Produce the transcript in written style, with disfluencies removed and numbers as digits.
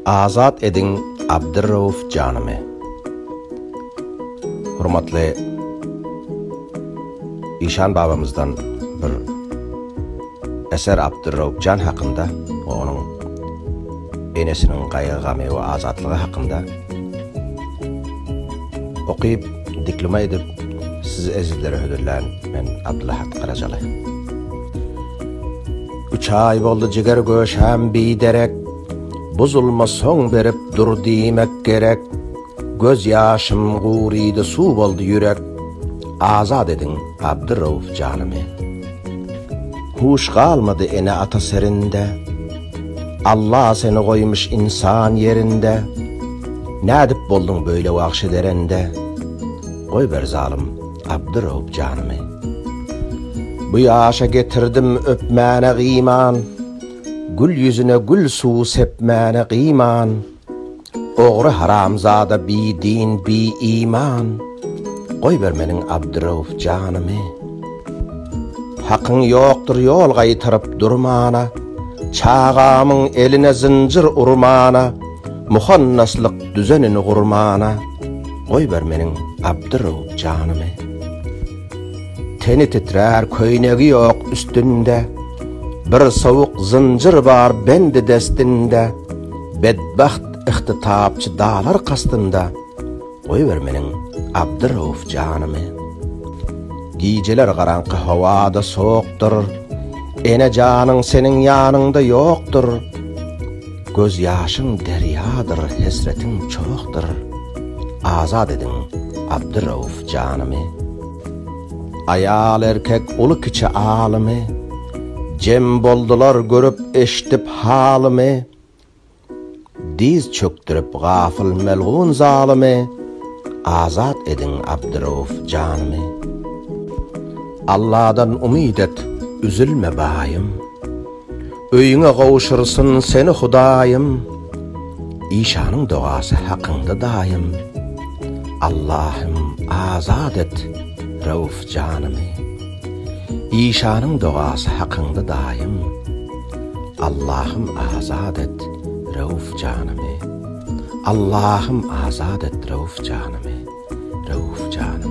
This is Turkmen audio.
Azat ediň Abdyrauf janymy. Hormatly Işan babamyzdan bir eser Abdyrauf jan hakynda we onuň enesiniň gaýgy-gamy we azatlygy hakynda okyp, diklama edip siz ezizlere hödürlän men Abdylahat Garajaly. Üç aý boldy jiger göşäm biderek, Bu zulma soň berip dur diýmek gerek. Göz ýaşym gurydy suw boldy ýürek, Azat ediň Abdyrauf janymy. Huş galmady ene-ata serinde, Alla seni goýmuş ynsan ýerinde, Nädip bolduň beýle wagşy derende, Goýber zalym Abdyrauf janymy. Bu ýaşa getirdim öpmäne gyýman, Gül ýüzüne gül suwy sepmäne gyýman, Ogry haramzada bi din bi iman, Goýber meniň Abdyrauf janymy. Hakyň ýokdur ýol gaýtaryp durmana, Çagamyň eline zynjyr urmana, Muhannaslyk düzenini gurmana, Goýber meniň Abdyrauf janymy. Teni titrär, köýnegi ýok üstünde, Bir sowuk zynjyr bar bendi destinde, Bedbagt yhtytapçy dalar kastynda, Goýber meniň Abdyrauf janymy. Gijeler garaňky howa-da sowukdyr, Ene janyň seniň ýanyňda ýokdur. Göz ýaşyň derýadyr, hesretiň çohdur. Azat ediň Abdyrauf janymy. Aýal-erkek, uly-kiçi alymy, Jem boldular görüp, eşdip halymy. Dyz çökdürip gafyl melgun zalymy, Azat ediň Abdyrauf janymy. Alladan umyt et, üzülme baýym. Öýüňe gowşursyn seni Hudaýym. Işanyň dogasy hakyňda daýym. Allahym azat et Rauf janymy. Işanyň dogasy hakyňda daýym. Allahym azat et Rauf janymy. Allahym azat et Rauf janymy. Rauf janymy.